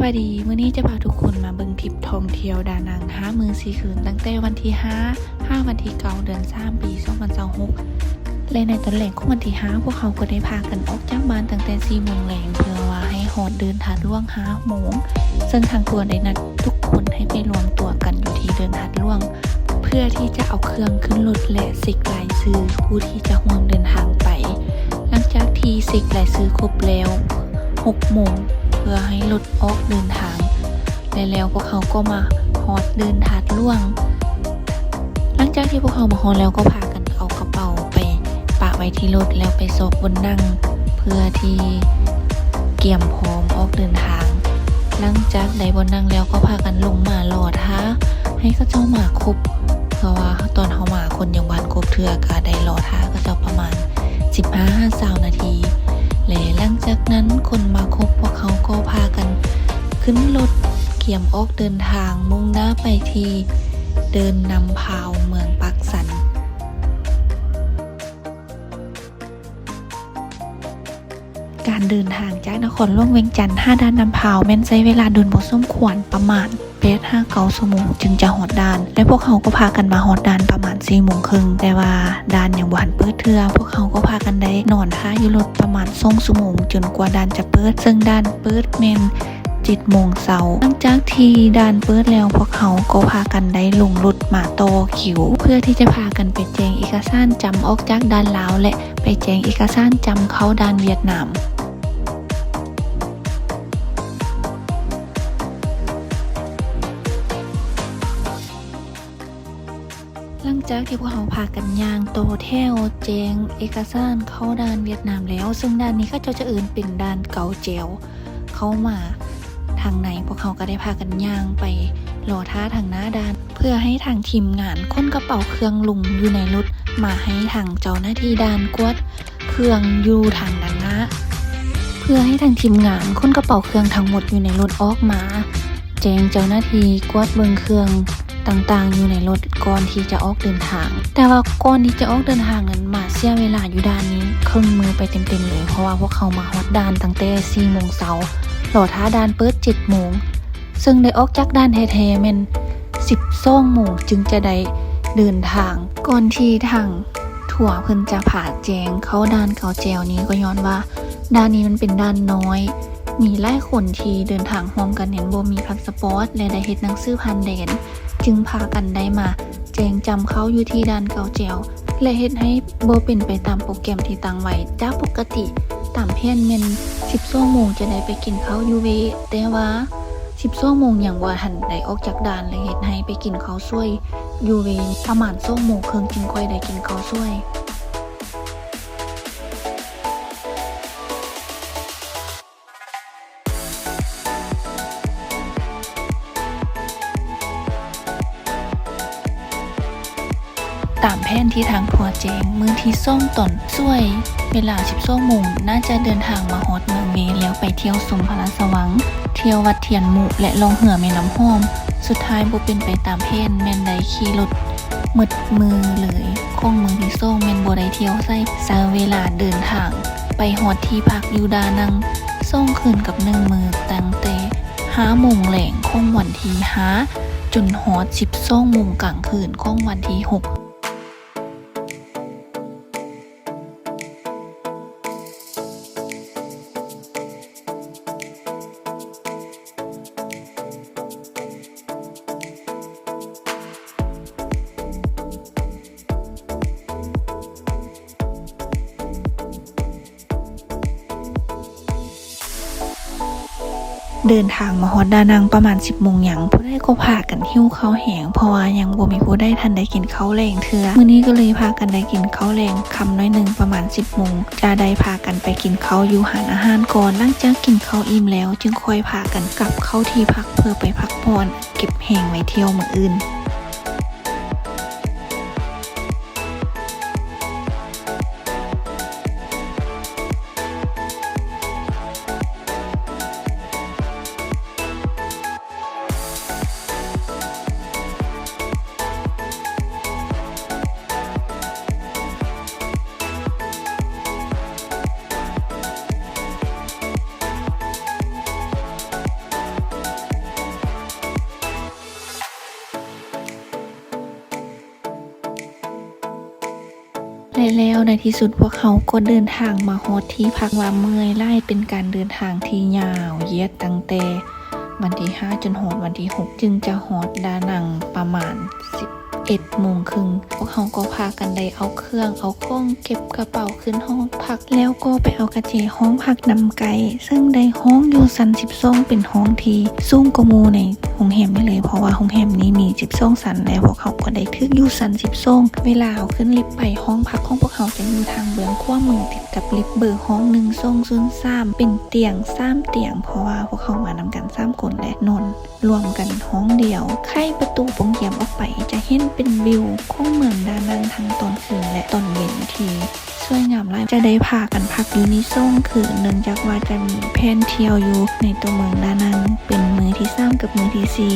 ສະບາຍດີ, ມື້ນີ້ຈະພາທຸກຄົນມາເບິ່ງທຣິບທ່ອງທ່ຽວດານັງຫ້າມື້ສີ່ຄືນ, ຕັ້ງແຕ່ວັນທີຫ້າ ຫາວັນທີເກົ້າ ເດືອນສາມ ປີສອງພັນຊາວຫົກ ແລະ ໃນຕອນແລງຂອງວັນທີຫ້າ ພວກເຮົາກໍໄດ້ພາກັນອອກຈາກບ້ານຕັ້ງແຕ່ສີ່ໂມງແລງ ເພື່ອວ່າໃຫ້ຮອດເດີ່ນທາດຫຼວງຫ້າໂມງ, ເຊິ່ງທາງທົວໄດ້ນັດທຸກຄົນໃຫ້ໄປລວມຕົວກັນຢູ່ທີ່ເດີ່ນທາດຫຼວງ ເພື່ອທີ່ຈະເອົາເຄື່ອງຂຶ້ນລົດ ແລະ ເຊັກລາຍຊື່ຜູ້ທີ່ຈະຮ່ວມເດີນທາງໄປ. ຫຼັງຈາກທີ່ເຊັກລາຍຊື່ຄົບແລ້ວຫົກໂມງ ເພື່ອໃຫ້ລົດອອກເດີນທາງ ແລະ ແລ້ວພວກເຮົາກໍມາຮອດເດີ່ນທາດຫຼວງ. ຫຼັງຈາກທີ່ພວກເຮົາມາຮອດແລ້ວ ກໍພາກັນເອົາກະເປົາໄປປະໄວ້ທີ່ລົດ ແລ້ວໄປຊອກບ່ອນນັ່ງ ເພື່ອທີ່ກຽມພ້ອມອອກເດີນທາງ. ຫຼັງຈາກໄດ້ບ່ອນນັ່ງແລ້ວ ກໍພາກັນລົງມາລໍຖ້າໃຫ້ເຂົາເຈົ້າມາຄົບ, ເພາະວ່າຕອນເຮົາມາຄົນຍັງບໍ່ທັນຄົບເທື່ອ, ກໍໄດ້ລໍຖ້າເຂົາເຈົ້າປະມານສິບຫ້າຫາຊາວນາທີ ແລະ ຫຼັງຈາກນັ້ນຄົນມາຄົບ, ພວກເຮົາກໍພາກັນຂຶ້ນລົດກຽມອອກເດີນທາງ ມຸ່ງໜ້າໄປທີ່ເດີ່ນນ້ຳພາວເມືອງປາກຊັນ. ການເດີນທາງຈາກນະຄອນຫຼວງວຽງຈັນຫາດ່ານນ້ຳພາວ ແມ່ນໃຊ້ເວລາດົນພໍສົມຄວນ, ປະມານແປດຫາເກົ້າຊົ່ວໂມງຈຶ່ງຈະຮອດດ່ານ ແລະ ພວກເຮົາກໍພາກັນມາຮອດດ່ານປະມານສີ່ໂມງເຄິ່ງ, ແຕ່ວ່າດ່ານຍັງບໍ່ທັນເປີດເທື່ອ. ພວກເຮົາກໍພາກັນໄດ້ນອນຖ້າຢູ່ລົດປະມານສອງຊົ່ວໂມງ ຈົນກວ່າດ່ານຈະເປີດ, ເຊິ່ງດ່ານເປີດແມ່ນ ເຈັດໂມງເຊົ້າ. ຫຼັງຈາກທີ່ດ່ານເປີດແລ້ວ, ພວກເຮົາກໍພາກັນໄດ້ລົງລົດມາຕໍ່ຄິວ ເພື່ອທີ່ຈະພາກັນໄປແຈ້ງເອກະສານຈຳອອກຈາກດ່ານລາວ ແລະ ໄປແຈ້ງເອກະສານຈຳເຂົ້າດ່ານຫວຽດນາມ. ຫຼັງຈາກທີ່ພວກເຮົາພາກັນຍ່າງຕໍ່ແຖວແຈ້ງເອກະສານເຂົ້າດ່ານຫວຽດນາມແລ້ວ, ເຊິ່ງດ່ານນີ້ເຂົາເຈົ້າຈະເອີ້ນເປັນດ່ານເກົາແຈວ, ເຂົ້າມາທາງໃນ, ພວກເຮົາກໍໄດ້ພາກັນຍ່າງໄປລໍຖ້າທາງໜ້າດ່ານ ເພື່ອໃຫ້ທາງທີມງານຂົນກະເປົາເຄື່ອງລົງຢູ່ໃນລົດ ມາໃຫ້ທາງເຈົ້າໜ້າທີ່ດ່ານກວດເຄື່ອງຢູ່ທາງດ້ານໜ້າ, ເພື່ອໃຫ້ທາງທີມງານຂົນກະເປົາເຄື່ອງທັງໝົດຢູ່ໃນລົດອອກມາ ແຈ້ງເຈົ້າໜ້າທີ່ກວດເບິ່ງເຄື່ອງຕ່າງໆຢູ່ໃນລົດກ່ອນທີ່ຈະອອກເດີນທາງ. ແຕ່ວ່າກ່ອນທີ່ຈະອອກເດີນທາງນັ້ນ ມາເສຍເວລາຢູ່ດ່ານນີ້ເຄິ່ງມື້ໄປເຕັມໆເລີຍ, ເພາະວ່າພວກເຮົາມາຮອດດ່ານຕັ້ງແຕ່ສີ່ໂມງເຊົ້າ, ລໍຖ້າດ່ານເປີດເຈັດໂມງ, ເຊິ່ງໄດ້ອອກຈາກດ່ານແທ້ໆແມ່ນສິບສອງໂມງຈຶ່ງຈະໄດ້ເດີນທາງ. ກ່ອນທີ່ທາງ ທົວເພິ່ນຈະພາແຈ້ງເຂົ້າດ່ານເກົາແຈວນີ້ ກໍຍ້ອນວ່າດ່ານນີ້ມັນເປັນດ່ານນ້ອຍ, ມີຫຼາຍຄົນທີ່ເດີນທາງຮ່ວມກັນຍັງບໍ່ມີພາສະປອດ ແລະ ໄດ້ເຮັດໜັງສືຜ່ານແດນ, ຈຶ່ງພາກັນໄດ້ມາແຈ້ງຈຳເຂົ້າຢູ່ທີ່ດ່ານເກົາແຈວ ແລະ ເຮັດໃຫ້ບໍ່ເປັນໄປຕາມໂປຣແກຣມທີ່ຕັ້ງໄວ້. ຈາກປົກກະຕິຕາມແຜນແມ່ນສິບສອງໂມງຈະໄດ້ໄປກິນເຂົ້າຢູ່ເວ, ແຕ່ວ່າ ສິບສອງໂມງຍັງບໍ່ທັນໄດ້ອອກຈາກດ່ານ ແລະ ເຮັດໃຫ້ໄປກິນເຂົ້າສວຍຢູ່ເວ ປະມານສອງໂມງເຄິ່ງຈຶ່ງຄ່ອຍໄດ້ກິນເຂົ້າສວຍ. ຕາມແຜນທີ່ທາງທົວແຈ້ງ, ມື້ທີສອງຕອນສວຍເວລາສິບສອງໂມງ ໜ້າຈະເດີນທາງມາຮອດເມືອງເວ ແລ້ວໄປທ່ຽວຊົມພະລາຊະວັງ, ທ່ຽວວັດທຽນໝູ່ ແລະ ລ່ອງເຮືອແມ່ນ້ຳຫອມ. ສຸດທ້າຍບໍ່ເປັນໄປຕາມແຜນ, ແມ່ນໄດ້ຂີ່ລົດໝົດມື້ເລີຍ. ຂອງມື້ທີສອງແມ່ນບໍ່ໄດ້ທ່ຽວໃສ, ໃຊ້ເວລາເດີນທາງໄປຮອດທີ່ພັກຢູ່ດານັງສອງຄືນກັບໜຶ່ງມື້, ຕັ້ງແຕ່ ຫ້າໂມງແລງຂອງວັນທີຫ້າ ຈົນຮອດສິບສອງໂມງກາງຄືນຂອງວັນທີຫົກ. ເດີນທາງມາຮອດດານັງປະມານສິບໂມງຫຍັງ, ຜູ້ໃດກໍພາກັນຫິວເຂົ້າແຮງ ເພາະວ່າຍັງບໍ່ມີຜູ້ໃດທັນໄດ້ກິນເຂົ້າແລງເທື່ອ. ມື້ນີ້ກໍເລີຍພາກັນໄດ້ກິນເຂົ້າແລງຄ່ຳໜ້ອຍໜຶ່ງ ປະມານສິບໂມງ, ຈະໄດ້ພາກັນໄປກິນເຂົ້າຢູ່ຮ້ານອາຫານກ່ອນ. ຫຼັງຈາກກິນເຂົ້າອີ່ມແລ້ວ ຈຶ່ງຄ່ອຍພາກັນກັບເຂົ້າທີ່ພັກເພື່ອໄປພັກຜ່ອນ ເກັບແຮງໄວ້ທ່ຽວມື້ອື່ນ. ເ ແລະ ແລ້ວໃນທີ່ສຸດພວກເຮົາກໍເດີນທາງມາຮອດທີ່ພັກ. ວ່າເມື່ອຍຫຼາຍ, ເປັນການເດີນທາງທີ່ຍາວຢຽດຕັ້ງແຕ່ວັນທີຫ້າຈົນຮອດວັນທີຫົກ ຈຶ່ງຈະຮອດດານັງປະມານສິບເອັດໂມງເຄິ່ງ. ພວກເຮົາກໍພາກັນໄດ້ເອົາເຄື່ອງເອົາຂອງ ເກັບກະເປົາຂຶ້ນຫ້ອງພັກ ແລ້ວກໍໄປເອົາກະແຈຫ້ອງພັກນຳໄກ ເຊິ່ງໄດ້ຫ້ອງຢູ່ຊັ້ນສິບສອງ ເປັນຫ້ອງທີ່ສູງກວ່າໝູ່ໃນໂຮງແຮມນີ້ເລີຍ ເພາະວ່າໂຮງແຮມນີ້ມີສິບສອງຊັ້ນ ແລະ ພວກເຮົາກໍໄດ້ຖືກຢູ່ຊັ້ນສິບສອງ. ເວລາເຮົາຂຶ້ນລິບໄປຫ້ອງພັກຂອງພວກເຮົາຈະຢູ່ທາງເບື້ອງຂວາມື ຕິດກັບລິບເບີຫ້ອງໜຶ່ງສອງສູນສາມ ເປັນຕຽງສາມຕຽງ ເພາະວ່າພວກເຮົາມານຳກັນສາມຄົນ ແລະ ນອນ ລວມກັນຫ້ອງດຽວ. ໄຂປະຕູປ່ອງຢ້ຽມອອກໄປ ຈະເຫັນເປັນວິວຂອງເມືອງດານັງທັງຕອນຄືນ ແລະ ຕອນເຢັນທີ່ສວຍງາມຫຼາຍ. ຈະໄດ້ພາກັນພັກຢູ່ນີ້ສອງຄືນ ເນື່ອງຈາກວ່າຈະມີແຜນທ່ຽວຢູ່ໃນຕົວເມືອງດານັງ ເປັນມື້ທີສາມກັບມື້ທີສີ່.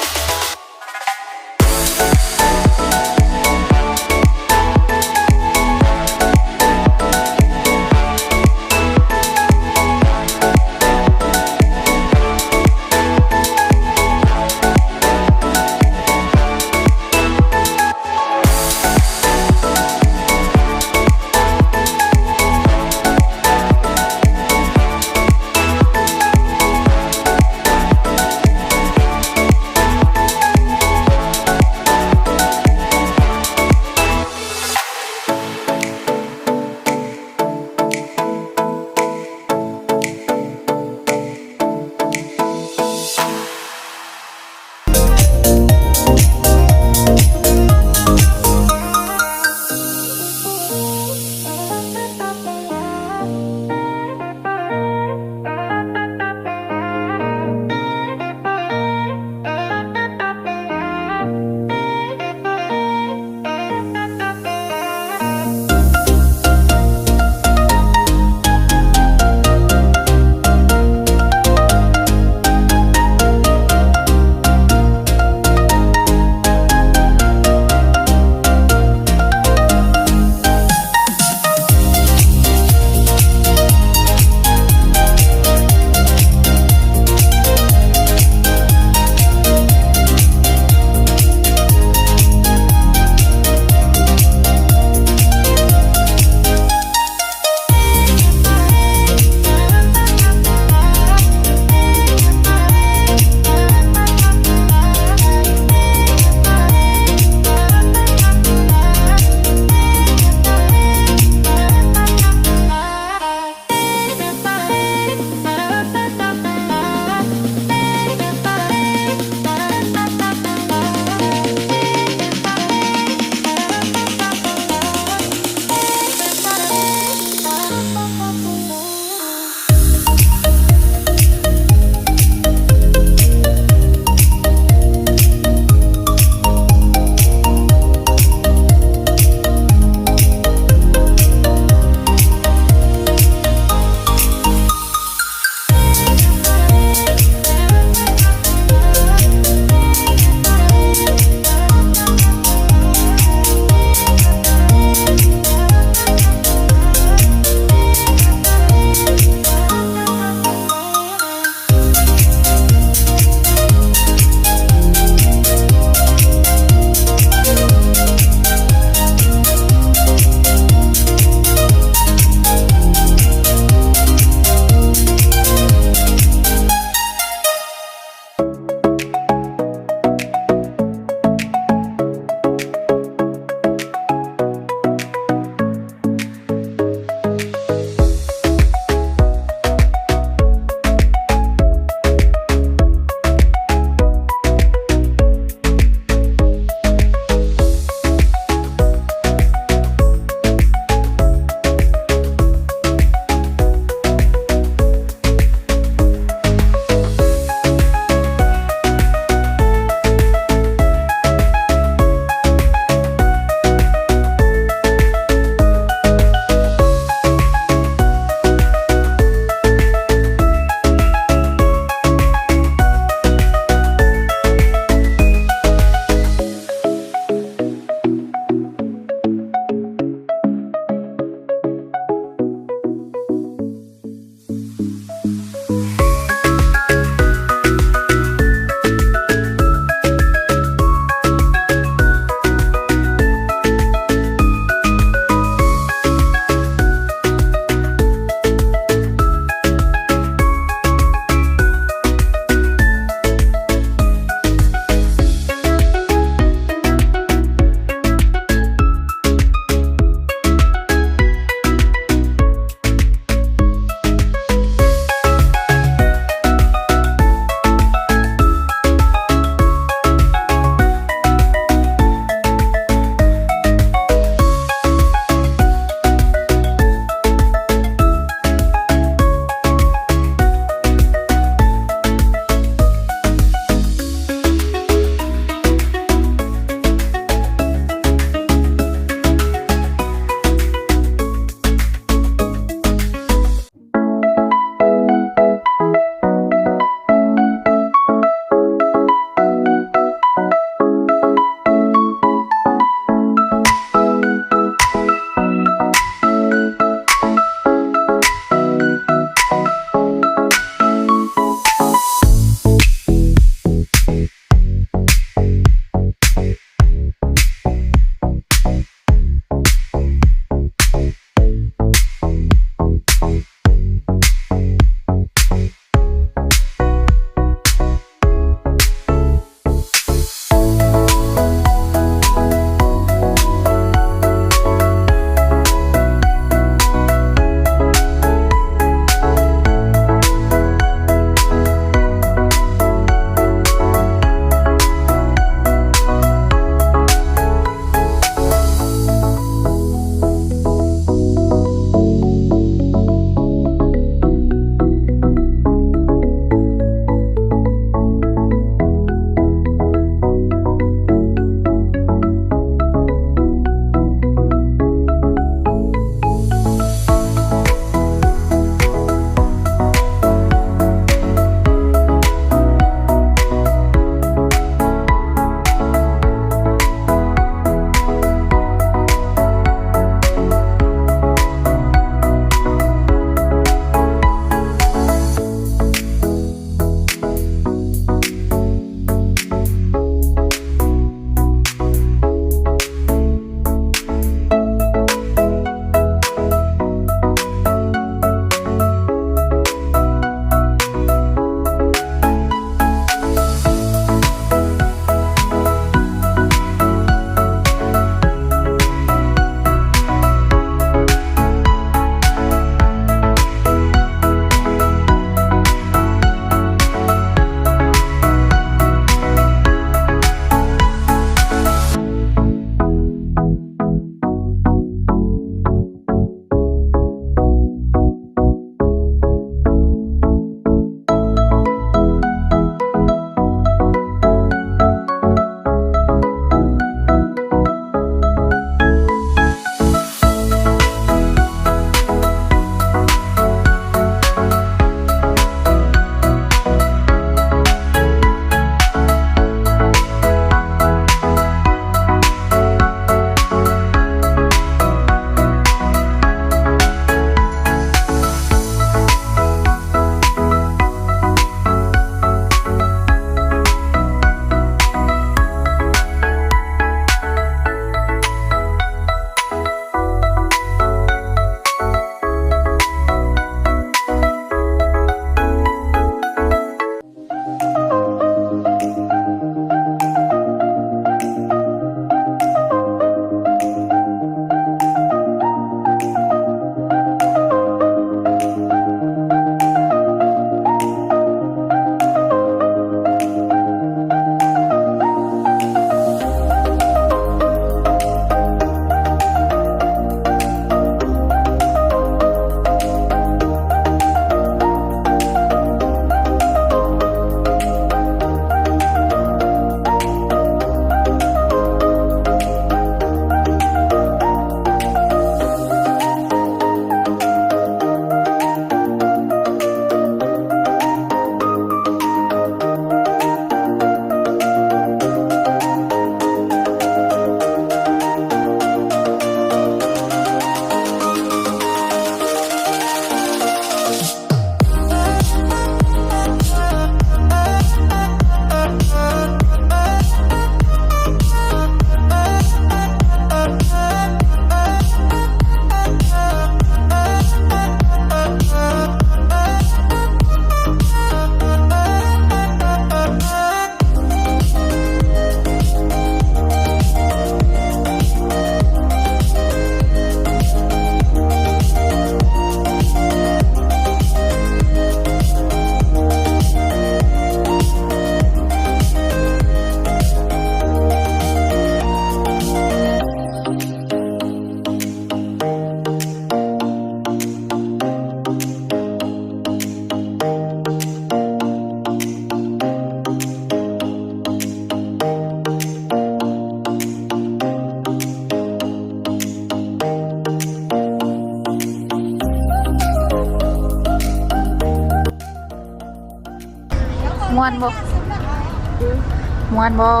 ມ່ວນບໍ່?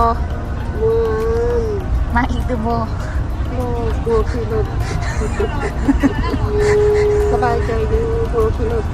ມ່ວນ. ມາອີກຫຼືບໍ່? ບໍ່, ກົວຂີ່ລົດ. ສະບາຍໃຈຢູ່, ກົວຂີ່ລົດ.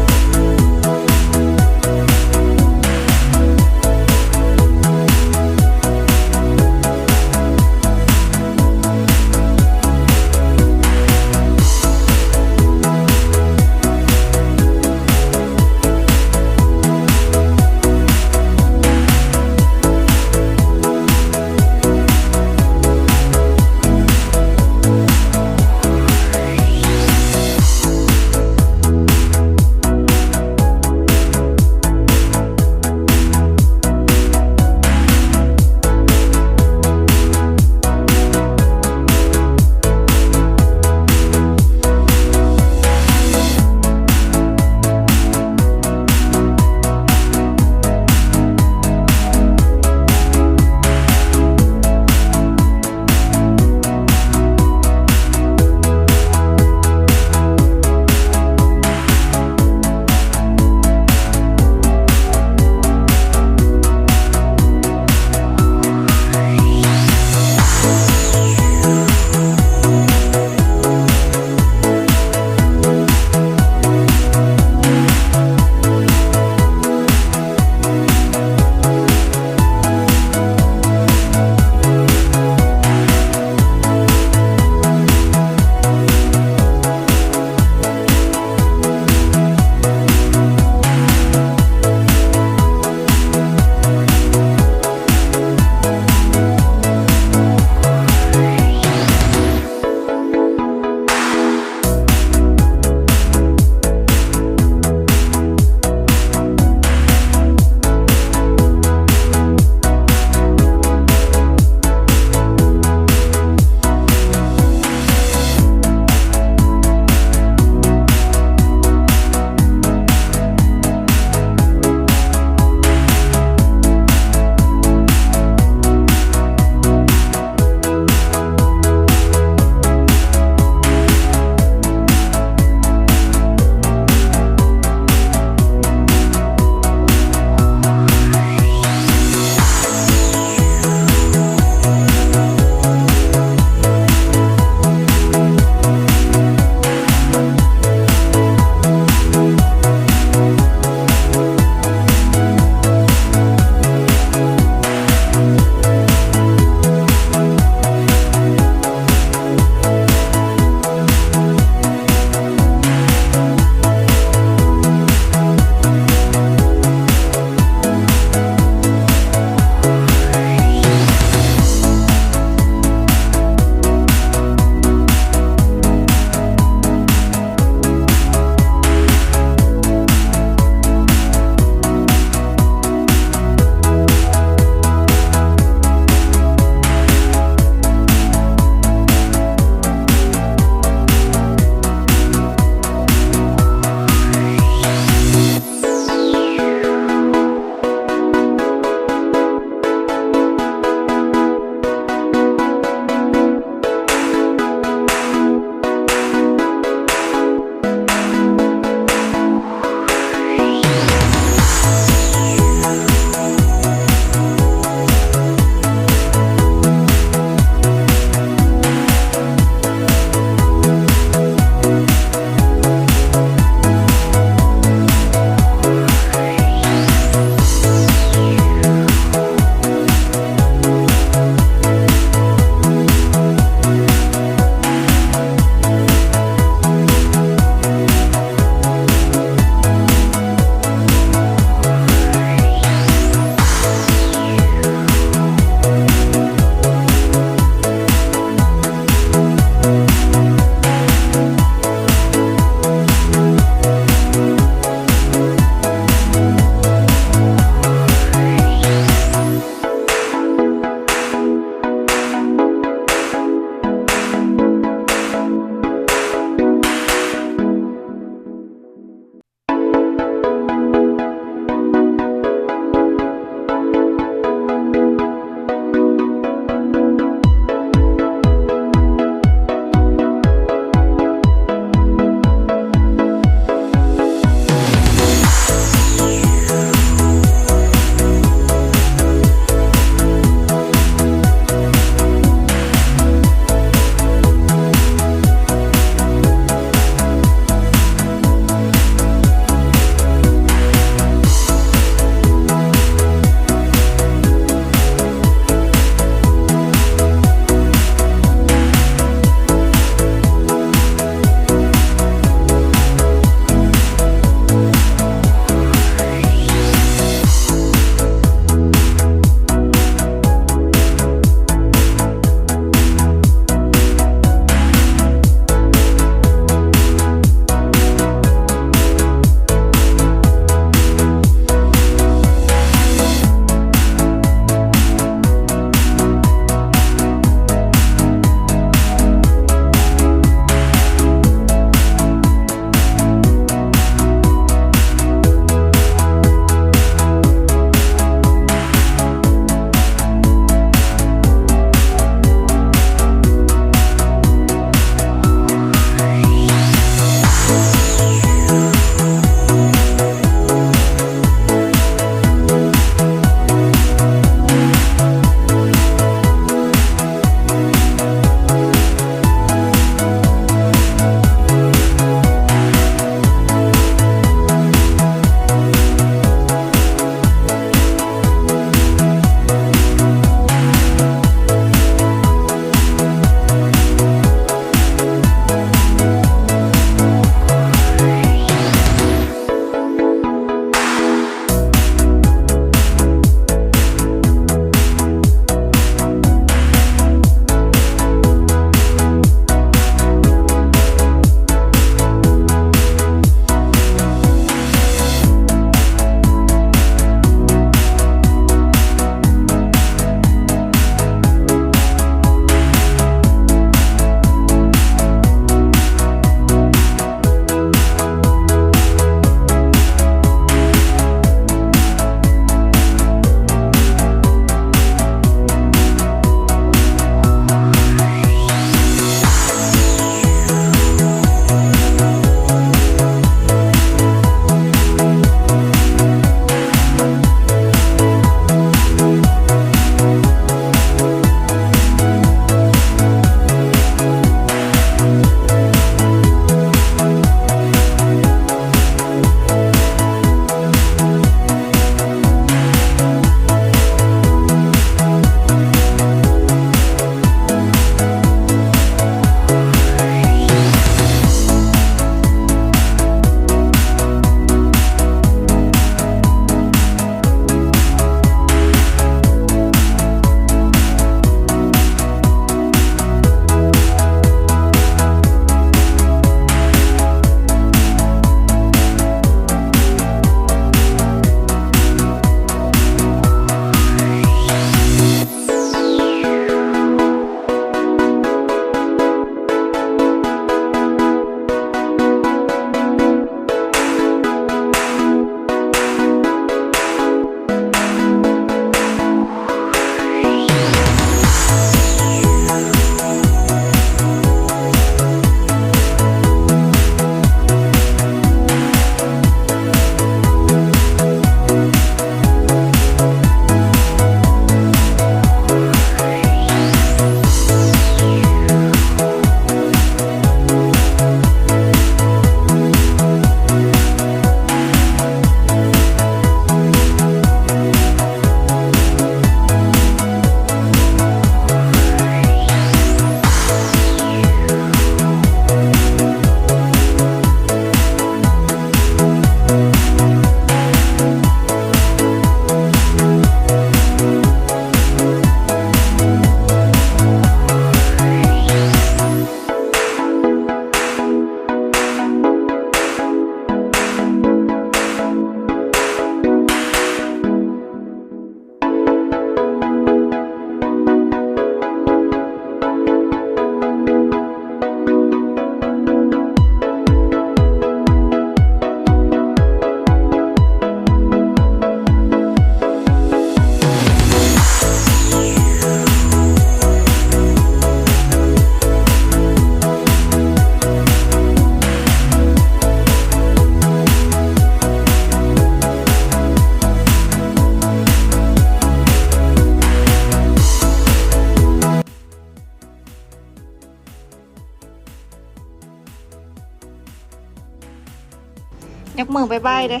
ຍົກມືບາຍບາຍເດ້.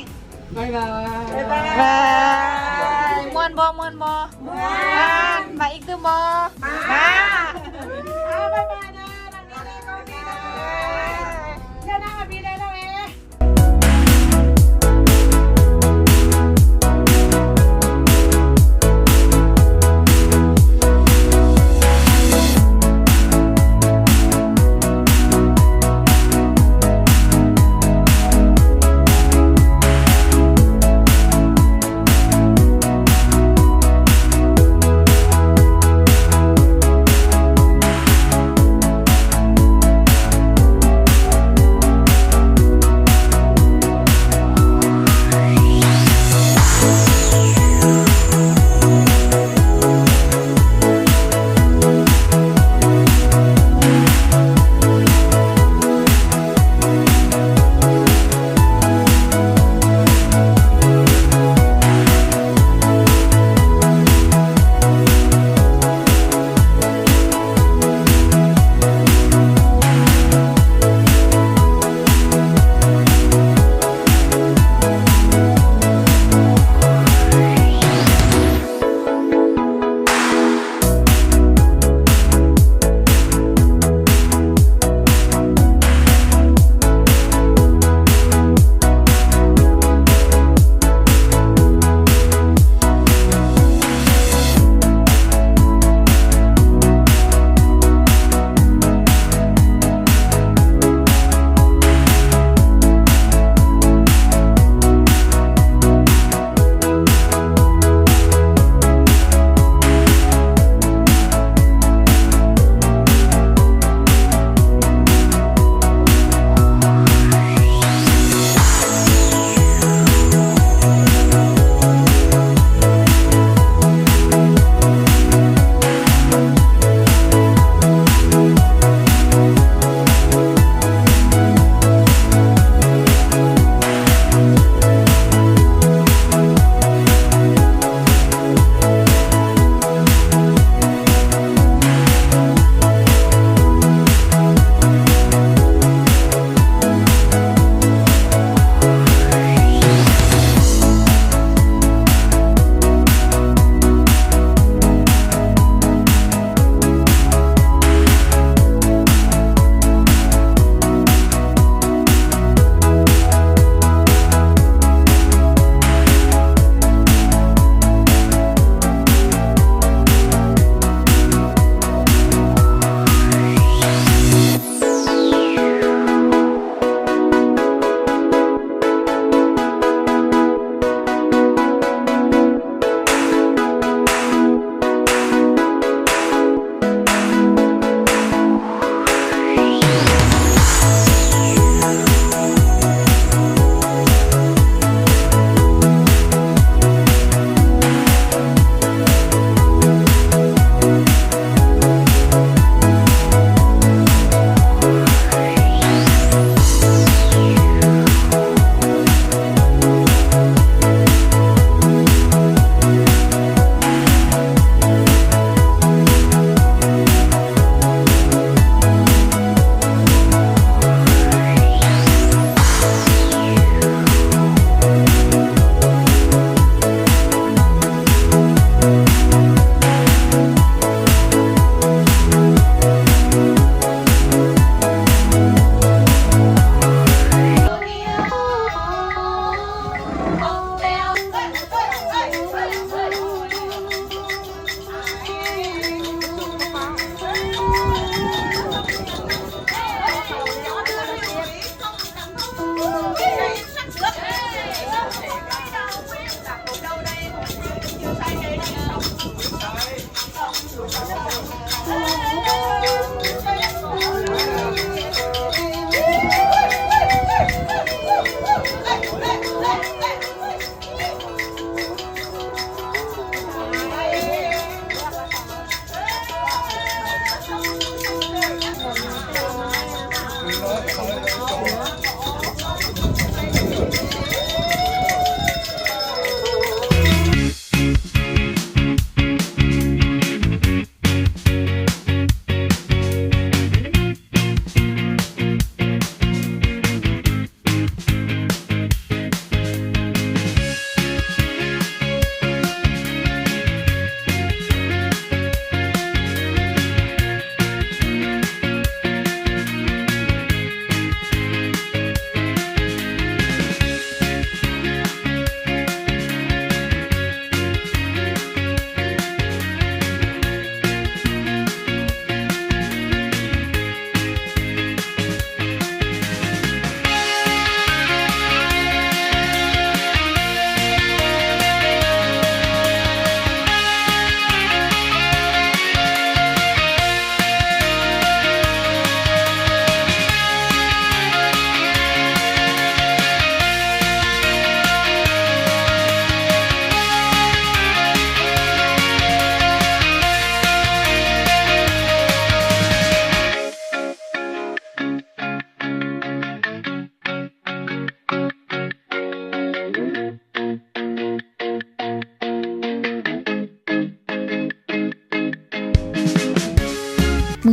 ບາຍບາຍ. ບາຍບາຍ. ມ່ວນບໍ່? ມ່ວນບໍ່? ມ່ວນ. ມາອີກຕື່ມບໍ່? ມາ. ເອົາ ບາຍບາຍເດີ ນັ່ງດີໆ ກ້ອງດີເດີ. ເດີນທາງມາພີ້ເດີ ນ້ອງເອ.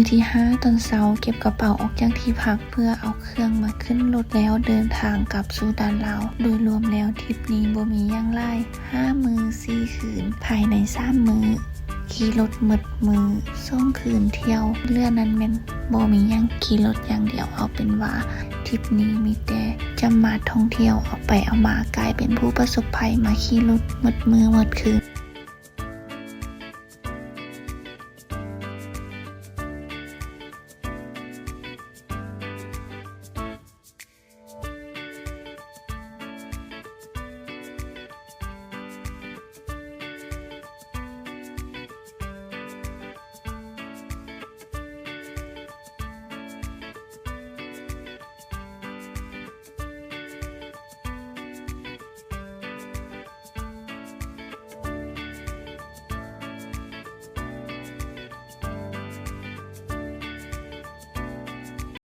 ທີຫ້າ ຕອນເຊົ້າ ເກັບກະເປົາອອກຈາກທີ່ພັກ ເພື່ອເອົາເຄື່ອງມາຂຶ້ນລົດ ແລ້ວເດີນທາງກັບສູ່ດ່ານລາວ. ໂດຍລວມແລ້ວ ທຣິບນີ້ບໍ່ມີຫຍັງຫຼາຍ, ຫ້າມື້ສີ່ຄືນ. ພາຍໃນສາມມື້ ຂີ່ລົດໝົດມື້ສອງຄືນທ່ຽວ, ເຫຼືອນັ້ນແມ່ນບໍ່ມີຫຍັງ, ຂີ່ລົດຢ່າງດຽວ. ເອົາເປັນວ່າ ທຣິບນີ້ມີແຕ່ຈະມາທ່ອງທ່ຽວ, ເອົາໄປເອົາມາກາຍເປັນຜູ້ປະສົບໄພ ມາຂີ່ລົດໝົດມື້ໝົດຄືນ.